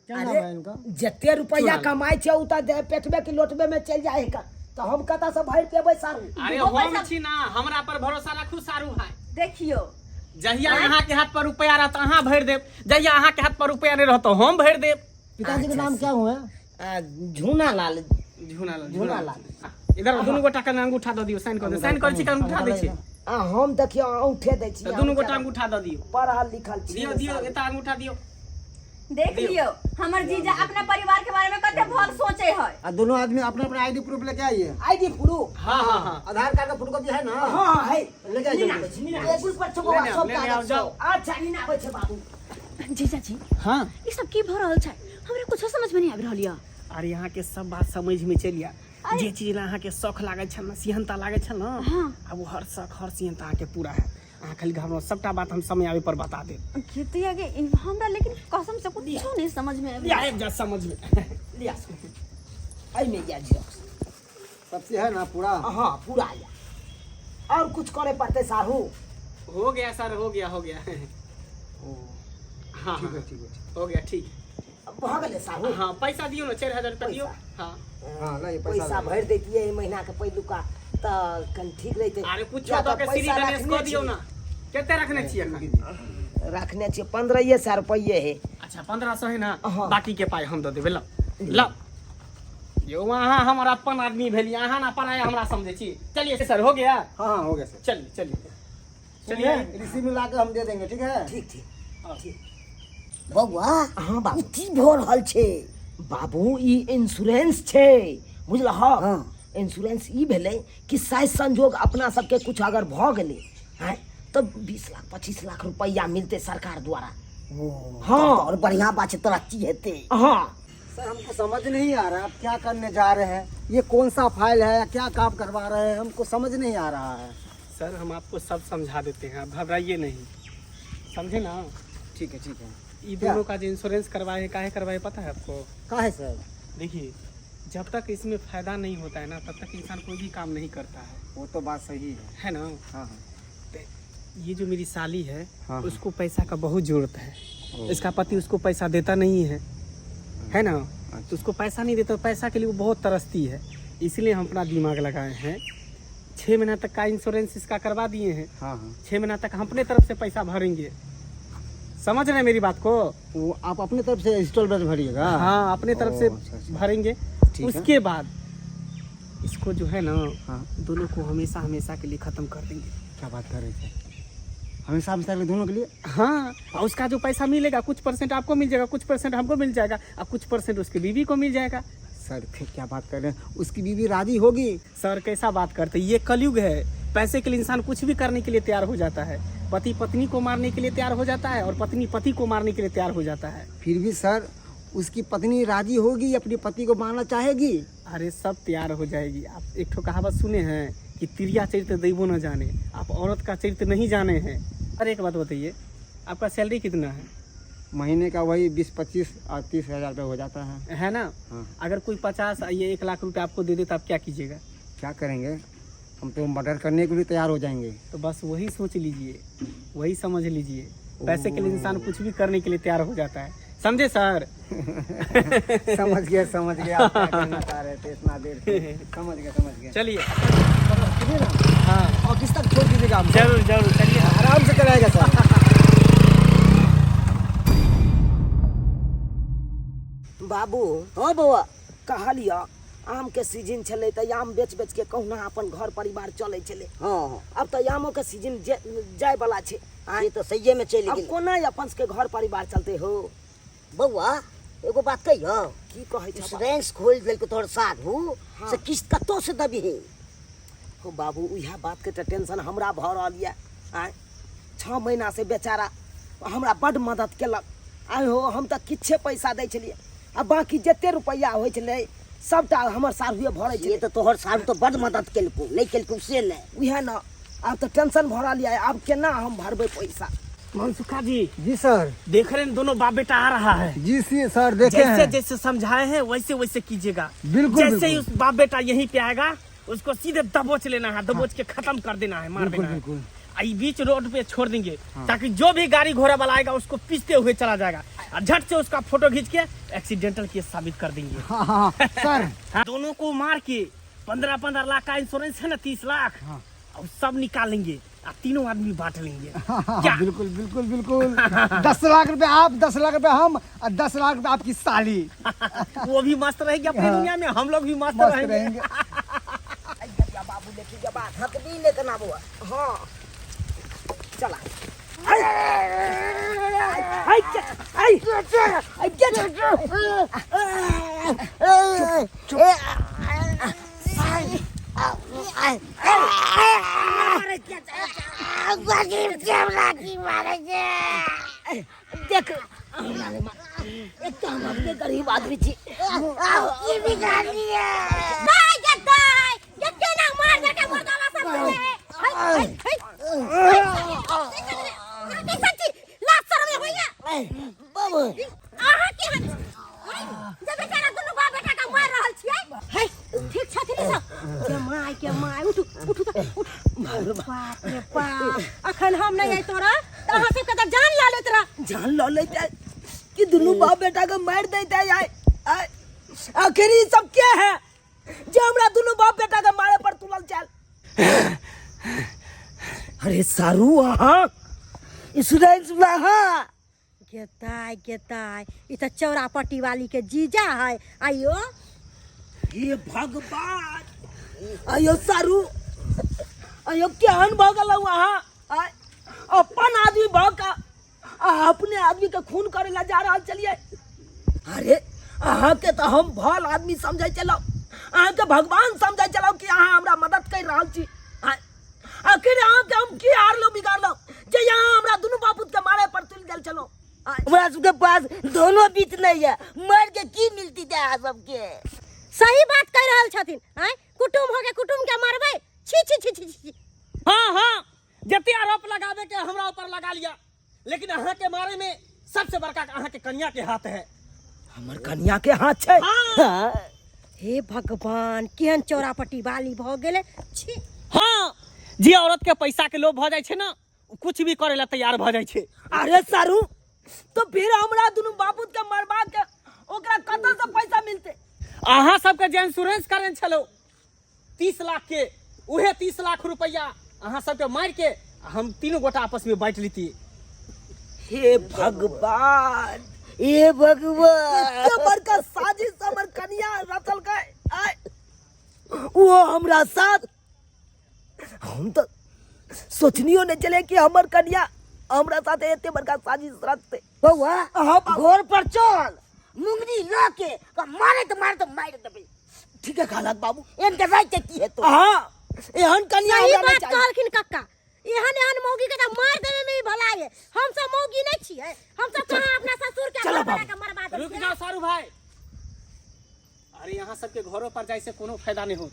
क्या नाम अरे है इनका? जते रुपैआ चूड़ा। कमाइ छै ओ तऽ पेटबे के लोटबे में चलि जाइ है, तऽ हम कतऽसँ भरि पेबै सारू? अरे दूगो हम पैसा- छी ना, हमरा पर भरोसा राखू सारू भाई। देखियौ, जहिया अहाँ के हाथ पर रुपया रहत अहाँ भरि देब, जहिया अहाँ के हाथ पर रुपया नहीं रहत हम भरि देब। पिताजी का नाम क्या हुआ है? आ, झूना लाल। झूना लाल। झूना लाल। इधर दुनू गोटा के अंगूठा दऽ दियौ, साइन कऽ दियौ। साइन करै छी कि अंगूठा दै छी? आ हम देखियौ अंगूठे दै छी। तऽ दुनू गोटा अंगूठा दऽ दियौ। पढ़ल लिखल छी। दियौ दियौ, एतऽ अंगूठा दियौ। देख लियौ, हमर जीजा अपना परिवार के बारे में कते भल सोचे है। आ दोनों आदमी अपना अपना आईडी प्रूफ लेके आइए। ID proof? हाँ हाँ हाँ। आधार कार्ड का फोटोकॉपी है ना? हाँ हाँ है। लेके आइए। नीना आबै छै, नीना आबै छै। टेबुल पर छौ बौआ, लेने आओ, सब लेने आओ, कागज जाओ। सब। अच्छा नीना आबै छै बाबू। जीजाजी। हाँ। ई सब की भऽ रहल छै? हमरा कुछो समझ में नहीं आबि रहल यऽ। अरे यहाँ के सब बात समझ में चलि आयल। जे चीज ला अहाँ के शौक लागल छल ना, सिहनता लागल छल ना, हाँ। आ वो हर शौक हर सिहनता अहाँ के पूरा है। अहाँ खाली घबराउ, सबटा बात हम समय आबे पर बता देब। खेती आगे हमरा लेकिन कसम से कुछो नहीं समझ में आबि लिया आबि जा समझ में। लिया, एहिमे या जेरॉक्स। सबसे है ना पूरा? हाँ पूरा या। और कुछ करे पड़ते साहू? हो गया सर, हो गया, हो गया। ओ हाँ ठीक है हाँ, ठीक है ठीक। हो गया, ठीक। भऽ गेलै साहु? हाँ, पैसा दियो ना, 4000 रुपया दियो। पैसा? हाँ। हाँ, लाइए पैसा। पैसा भरि दैतियै एहि महीनाके पहिलुका तऽ कनि ठीक रहितै। अरे कुछ किया दऽ तऽ के श्री पैसा गणेश रखने कऽ दियौ छी। ना। कते रखने छियै एखन? रखने छियै 1500 रुपैए है। अच्छा, 1500 है ना? हाँ। बाकी के पाइ हम दऽ देबै। ल ल यौ, अहाँ हमर अपन आदमी भेलियै, अहाँ ना पराया हमरा समझै छी। चलिए सर, हो गया। हाँ हाँ, हो गया सर। चलिए चलिए चलिए। रिसीव मिला के हम दे देंगे, ठीक है? ठीक ठीक ठीक। बौआ। हाँ बाबू। ई की भऽ रहल छै? बाबू, ई इंश्योरेंस छै, बुझलह? हाँ। इंश्योरेंस ई भेलै कि शायद संजोग अपना सबके कुछ अगर भऽ गेलै आँय तऽ 20 लाख 25 लाख रुपैआ मिलतै सरकार द्वारा। हाँ, हाँ। और बढ़िया बात छै, तरक्की हेतै। हाँ। सर, हमको समझ नहीं आ रहा आप क्या करने जा रहे हैं। ये कौन सा फाइल है या क्या काम करवा रहे हैं, हमको समझ नहीं आ रहा है। सर, हम आपको सब समझा देते हैं, आप घबराइए नहीं, समझे ना? ठीक है, ठीक है। ये क्या? दोनों का जो इंश्योरेंस करवाए हैं, काहे करवाए पता है आपको? का है सर? देखिए, जब तक इसमें फायदा नहीं होता है ना, तब तक इंसान कोई भी काम नहीं करता है। वो तो बात सही है। है ना? हाँ हाँ। ये जो मेरी साली है, हाँ। उसको पैसा का बहुत जरूरत है। इसका पति उसको पैसा देता नहीं है, है ना? तो उसको पैसा नहीं देता, पैसा के लिए वो बहुत तरसती है। इसलिए हम अपना दिमाग लगाए हैं, 6 महीना तक का इंश्योरेंस इसका करवा दिए हैं। हाँ हाँ 6 महीना तक हम अपने तरफ से पैसा भरेंगे, समझ रहे हैं मेरी बात को? वो आप अपने तरफ से इंस्टॉलमेंट भरिएगा? हाँ, अपने तरफ से ओ, अच्छा, अच्छा। भरेंगे। ठीक है। उसके बाद इसको जो है ना, दोनों को हमेशा हमेशा के लिए खत्म कर देंगे। क्या बात कर रहे थे? हमेशा हमेशा के लिए दोनों के लिए? हाँ, और उसका जो पैसा मिलेगा, कुछ परसेंट आपको मिल जाएगा, कुछ परसेंट हमको मिल जाएगा और कुछ परसेंट उसकी बीवी को मिल जाएगा। सर, फिर क्या बात कर रहे हैं? उसकी बीवी राजी होगी? सर, कैसा बात करते हैं? ये कलयुग है, पैसे के लिए इंसान कुछ भी करने के लिए तैयार हो जाता है। पति पत्नी को मारने के लिए तैयार हो जाता है और पत्नी पति को मारने के लिए तैयार हो जाता है। फिर भी सर, उसकी पत्नी राजी होगी? अपने पति को मारना चाहेगी? अरे, सब तैयार हो जाएगी। आप एक ठो कहावत सुने हैं कि तिरिया चरित्र दैवो न जाने। आप औरत का चरित्र नहीं जाने हैं। अरे, एक बात बताइए, आपका सैलरी कितना है? महीने का वही 20, 25 और 30 हज़ार रुपये हो जाता है। है ना? हाँ। अगर कोई 50 या 1 लाख रुपए आपको दे दे तो आप क्या कीजिएगा? क्या करेंगे? हम तो मर्डर करने के लिए तैयार हो जाएंगे। तो बस वही सोच लीजिए, वही समझ लीजिए। पैसे के लिए इंसान कुछ भी करने के लिए तैयार हो जाता है, समझे सर? समझ गए, समझ गए। आप क्या करना चाह रहे थे इतना देर से, समझ गए, समझ गए। चलिए। सुनिए ना। हाँ। ऑफिस तक छोड़ दीजिएगा हमको। जरूर जरूर, चलिए। आराम से चलाएगा सर। बाबू। हाँ बौआ। कहलिअ, आमके सीजन छलै तऽ आम बेच बेच के कहुना अपन घर परिवार चलै छलै। हाँ हाँ अब तऽ आमोके सीजन जाय वाला छै आँय? से तऽ सहिए में चलि अब गेल। कोना अपन सबके घर परिवार चलते हो? बौआ, एगो बात कहियो? की कहै छ? इंश्योरेंस खोल देलको तोहर साढ़ू से किस्त कतौ से देबही? हो बाबू, उएह बातके तऽ टेंशन हमरा भऽ रहल यऽ आँय। 6 महीना से बेचारा हमरा बड्ड मदद केलक आइ हो। हम तऽ किछे पैसा दै छलियै आ बाँकी जते रुपैआ होइ छलै, सभटा हमर साढ़ुए भरै से छलै। तऽ तोहर साढ़ू तऽ बड्ड मदद केलको, नहि केलको से नहि। उएह ने, आब तऽ टेंशन भऽ रहल यऽ, आब केना हम भरबै पैसा? मनसुखा जी। जी सर। देख रहे हैं, दोनों बाप बेटा आ रहा है। जी सी सर, देखे जैसे हैं। जैसे समझाए हैं, वैसे वैसे कीजिएगा। बिल्कुल, जैसे ही बिल्कुल। उस बाप बेटा यहीं पे आएगा, उसको सीधे दबोच लेना है, दबोच के खत्म कर देना है, मार बिल्कुल, देना है। बिल्कुल। आ ई बीच रोड पे छोड़ देंगे ताकि जो भी गाड़ी घोड़ा वाला आएगा, उसको पीसते हुए चला जाएगा और झट से उसका फोटो खींच के एक्सीडेंटल केस साबित कर देंगे। हाँ हाँ हाँ, सर। हाँ, दोनों को मार के 15-15 लाख का इंश्योरेंस है ना, 30 लाख, और सब निकालेंगे और तीनों आदमी बांट लेंगे। हाँ, क्या? बिल्कुल बिल्कुल बिल्कुल। 10 लाख रुपए आप, 10 लाख रुपए हम और 10 लाख रुपए आपकी साली। वो भी मस्त रहेगी अपनी दुनिया में, हम लोग भी मस्त, मस्त रहेंगे। रहेंगे। बाबू, लेके जबा। थकबी नहि केना बौआ? हाँ, चला। आई आई आई आई। देख, एक तऽ हम अपने गरीब आदमी छी। दाइ गे दाइ, ये केना मार देलकै मर्दावा सब के? है है है, कैसन छी? लाज शरम नहि होइया? बाबू। अहाँ केहन जे बेचारा दुनू बाप बेटा के मारि रहल छियै? है, ठीक छथिन ई सब? के माय, के माय, उठू उठू तऽ उठू। बाप रे बाप, अखन हम नहि बेटा के मारि दैते आइ। आइ आखिर ई सब के है जे हमरा दुनू बाप बेटा के मारे पर तुलल चल? अरे सारू, अहाँ इंश्योरेंस वाला। हाँ। गेताय गेताय, ई तऽ चौरा पट्टी वाली के जीजा है। आइयो। हे भगवान! अयो सारू, अयो केहन भऽ गेलौ अहाँ? आय, अपन आदमी भऽ कऽ आ अपने आदमी के खून करे ला जा रहल चलिए। अरे अहाँके तऽ हम भल आदमी समझै छलहुँ, अहाँके भगवान समझै छलहुँ कि अहाँ हमरा मदद कर रहल छी। आय, आखिर अहाँके हम की हारलहुँ बिगाड़लहुँ जे यहाँ हमरा दुनू बापूत के मारे पर तुलि गेल छलहुँ? आय, हमरा सबके पास दोनों बीच नहीं है, मर के की मिलती है अहाँ सबके? सही बात कहि रहल छथिन। आँय, कुटुम्ब हो के कुटुम्ब के मारबै? छी छी छी छी छी। हाँ हाँ, जते आरोप लगावे के हमरा ऊपर लगा लिया, लेकिन अहाँ के मारे में सबसे बड़का अहाँ के कन्या के हाथ है। हमर कन्या के हाथ छै? हाँ। हे भगवान, केहन चौरापट्टी वाली भऽ गेलै, छी। हाँ, जे औरत के पैसा के लोभ भऽ जाइ छै ना, उ कुछ भी करे ला तैयार भऽ जाइ छै। अरे सारू, तो फिर हमरा दुनू बापूत के मरबा के ओकरा कतऽ से पैसा मिलते? अहाँ सबके जे इंश्योरेंस करेने छलौ 30 लाख के, उहे 30 लाख रुपया अहाँ सबके मारि के हम तीनू गोटा आपस में बांटि लेती। हे भगवान! हे भगवान! एते बड़का साजिश हमर कनिया रचलकै, आय वो हमरा साथ। हम तो सोचनियो नहीं चले कि हमर कनिया हमरा साथ एते बड़का साजिश रचते। बौआ। हाँ, बाबू। घर पर चल, मुंगरी ल के मारे तो मारे तो मार देबै। ठीक है कहलक बाबू। इनके राख के की हेतौ? हाँ, एहन कनिया सही हमरा नहीं बात चाही। कहलखिन कक्का, एहन एहन मौगी के तऽ मार देवे में ही भलाई है। हम सब मौगी नहीं छियै, हम सब कहाँ अपना ससुर के चलो घर बना बाबू। के मरवा देबै। रुक जाओ सारू भाई, अरे यहाँ सबके घरों पर जाय से कोनो फायदा नहीं हो।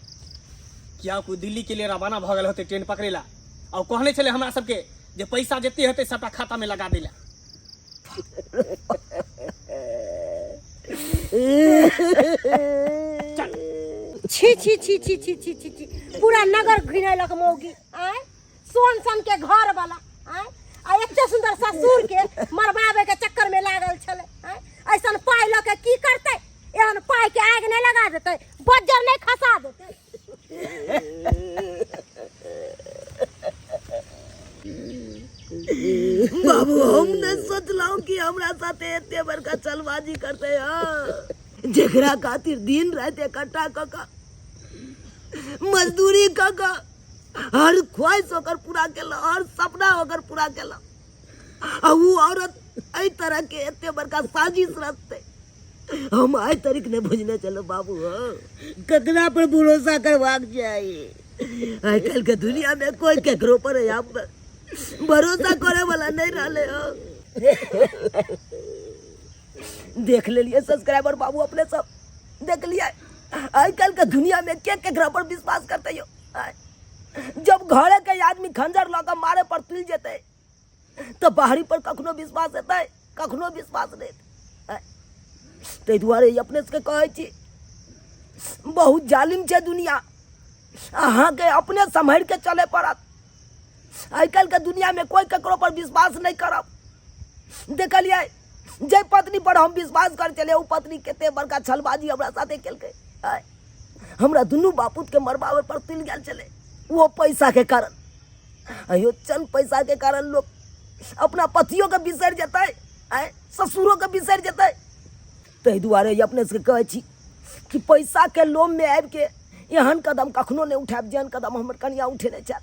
किया कोई दिल्ली के लिए रवाना भऽ गेल होते ट्रेन पकड़ेला, और कहने छले हमरा सबके जे पैसा जते हेतै सबटा खाता में लगा देला। छी छी छी छी छी छी छी छी, पूरा नगर घिनेलक मौगी। आय, सोन सन के घर वाला, आय, आ एते सुंदर ससुर के मरबावे के चक्कर में लागल छलै। आय, ऐसन पाइ लऽ के की करतै? एहन पाइ के आगि नहि लगा देतै, बज्जर नहि खसा देतै? बाबू, हम नहीं सोचलहुँ कि हमरा साथे एते बड़का चलबाजी करते। हाँ, जेकरा खातिर दिन रात इकट्ठा क क मजदूरी क क हर ख्वाहिश ओकर पूरा केलहुँ, हर सपना ओकर पूरा केलहुँ, आ उ औरत एहि तरह के एते बड़का साजिश रचते, हम आइ तरीक नहीं बुझने चलो बाबू। हो, ककरा पर भरोसा करबाक चाही? आइ काल्हि के दुनिया में कोई केकरो पर आब भरोसा करे वाला नहीं रहले। हो, देख लेलिए सब्सक्राइबर बाबू, अपने सब देख लिया, आइ काल्हि के दुनिया में के केकरा पर विश्वास करते हो? आय, जब घरे के आदमी खंजर लऽ के मारे पर तुल जेतै तऽ बाहरी पर कखनो विश्वास हेतै? कखनो विश्वास नहि हेतै। आय, ताहि दुआरे ई अपने सबके कहै छी, बहुत जालिम छै दुनिया, अहाँके अपने सम्हरि के चले पड़त। आइ काल्हि के दुनिया में कोई ककरो पर विश्वास नहि करब। देखलियै, जे पत्नी पर हम विश्वास कर चले, ओ पत्नी कते बड़का छलबाजी हमरा साथे केलकै। आय, हमरा दुनू बापूत के मरबावे पर तुलि गेल छलै वो पैसा के कारण। अयो, चंद पैसा के कारण लोग अपना पतियो के बिसरि जेतै, आय ससुरो के बिसरि जेतै। ताहि दुआरे ई अपने सबके कहै छी कि पैसा के लोभ में आबि के एहन कदम कखनो नहि उठायब जेहन कदम हमर कनिया उठेने छल।